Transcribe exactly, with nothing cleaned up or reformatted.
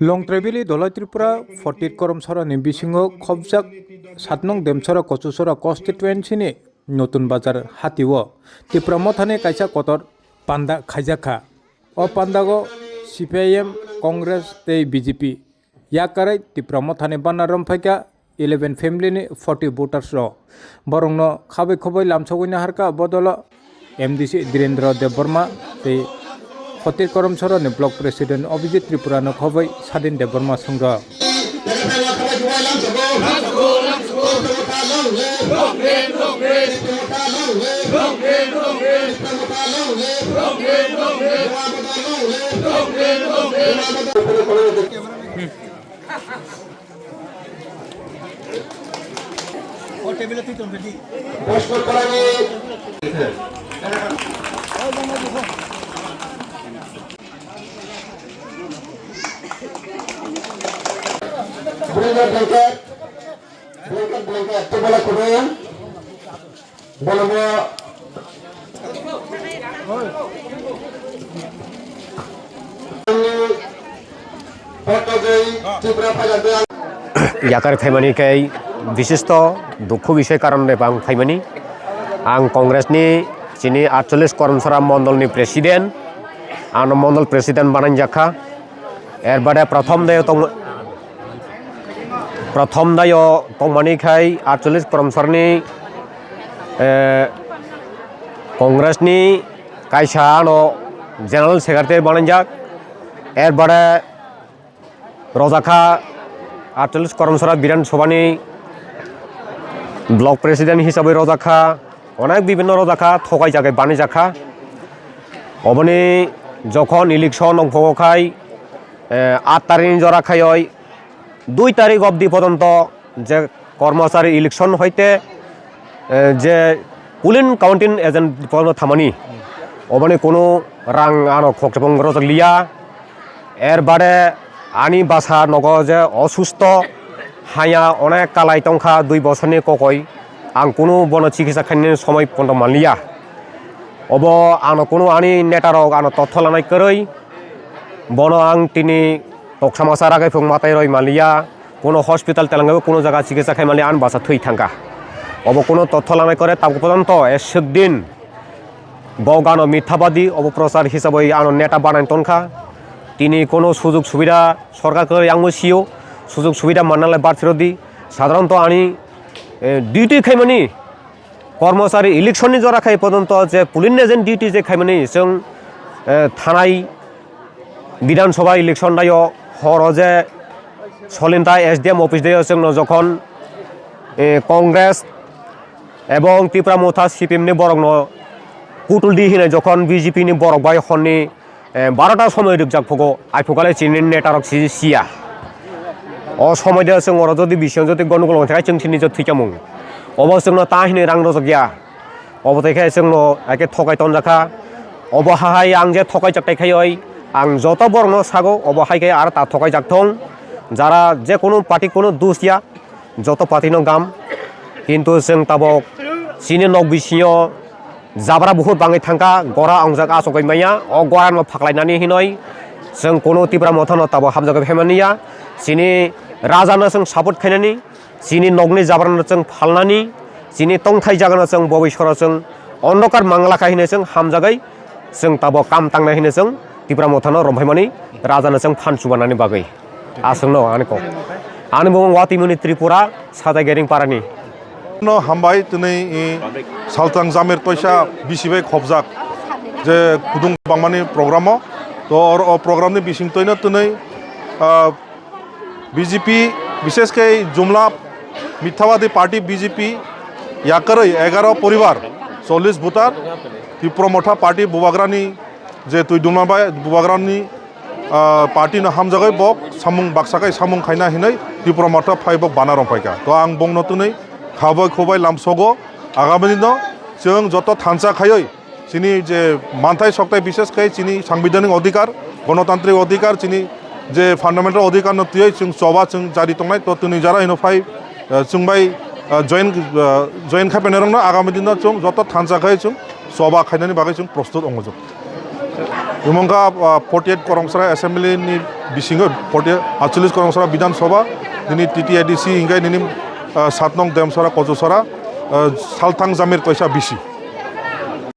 Longtraibili Dolai Tripura forty-eight Koromsorani bisingo khobjak satnong Demsora Kochusora constituency ni Notun Bazar hatio Tipra Mothani kaisa kotor panda khaijakha. O pandago C P I M, Congress tei B J P yakarwi Tipra Mothani banner romphaikha eleven family ni forty voters rok. Borokno khabai khubai lamsogwi naharkha bodolo M D C Dhirendra Debbarma tei Khotir Koromsorani block president Abhijit Tripura no khabai Sadin Debbarma swngrok. Blanket, blanket, blanket, tebol kubun. Bolongo Yakar phaimani khe bishisto dukhu bisoi karon de bang phaimani. Ang Congress ni chini atchollish Koromsora mondol ni president, ano mondol president bananjakha. Er bade prothom dayo tong, prothom dayo tongmani khai atchollish Koromsor ni, eh, Congress ni kaisa ano general secretary bananjak. Er bade rojakha atchollish Koromsora Bidhan Sabha ni block president hisabai rojakha, onek bibhinno rojakha, thokai jagai banai jakha. Oboni jokhon election ongphogo khai, eh, aat tarikh ni jora khaioi dui tarikh obdi pojonto je kormochari election hoite, eh, je polling counting agent pono thamani, oboni kunu rang ano khokchapang rojak liya. Er bade ani basa nogo je osusto haya onek kalai tongkha, dui bosorni kokoi ang kunu bono chikitsa khainani somoi pono manliya. Obo ano kunu ani neta rok ano totho lanai kwrwi, bono ang tini toksa masa ragai phung matai roi manliya. Kuno hospital telangaibo kuno jaga chikitsa khai mali ani basa thwi thangkha. Obo kuno totho lanai kore tabuk pojonto eswk din bo gano mithapadi obo prochar hisabai ano neta banai tonkha. Tini kuno sujug subida sorkar kore yang sio sujug subida manna lai barthiro di sadharanto ani, eh, duty khaimani kormochari election ni jora khai pojonto je polling agent duty je khaimani chwng, eh, thanai Bidhan Sabha election dayo horo je solinta S D M office dayo chwngno jokhon, eh, Congress ebong Tipra Motha C P M ni borokno putul di hinai jokhon B J P ni borok bai honni, eh, barota somoi rwkjak phugo, ai phukale chini neta rok si siya. O somoi dayo chwng oro jodi bising jodi gondogol wngkha chwng sini jodi thwikhamung. Obo chwngno ta hinwi rang rwjakya. Obo tei khe chwngno hai khe thokai tonjakha. Obo hai ang je thokai chaktai khaioi ang joto borokno sago, obo hai khe aro ta thokai jak thung. Jara je kunu party kunu dus ya, joto party no gam. Kintu chwng tabok chini nok bisingo jabra buhur bangwi thangkha, gora wngjak achugwi manya. O gora no phaklainani hinoi chwng kunu Tipra Motha no tabok hamjagwi phaimani ya. Chini raja no chwng support khainani. Chini nokni jabrano chwng phalnani, chini tongthai jagano chwng bobisoro chwng ondokar mangla kha hinwi chwng hamjagwi chwng tabok kam tangnai hinwi chwng Tipra Mothano romphaimani rajano chwng phan chubanani bagwi. Aswkno ani kok. Ani bumung Watimuni Tripura, Sajai Gering parani. No hambai twnwi, i, Saltang Jamir Toisa bisi bai khobjak je kudung bangmani programo. To oro o programni bising twino twnwi, ah, B J P, bishesh khe Jumla Mithabadi Party B J P yakarwi egaro poribar, chollish voter, Tipra Motha Party Bubagrani je twi duma bai Bubagrani, ah, party no hamjagwi bok samung baksa khai samung khaina hinwi Tipra Motha phai bok bana romphaikha. To ang bongno twnwi khabai khubai lamsogo agami dino chwng joto thansa khaiwi chini je manthai sokthai, bishesh khe chini sangbidhanik odhikar, gonotantrik odhikar, chini je fundamental odhikar no twiwi chwng choba chwng jari tongnai, to twnwi jara hino phai, eh, chwng bai, eh, join, eh, join khai painai rokno agami dino chwng joto thansa khai chwng choba khainani bagwi chwng prostut ongmujak. Imongka, ah, forty eight Koromsora Assembly ni bisingo forty eight, aatcholish Koromsora Bidhan Sabha, nini T T A D C hingkai nini, ah, saat nong Demsora Kochusora, ah, Salthang Jamir Koisa B C.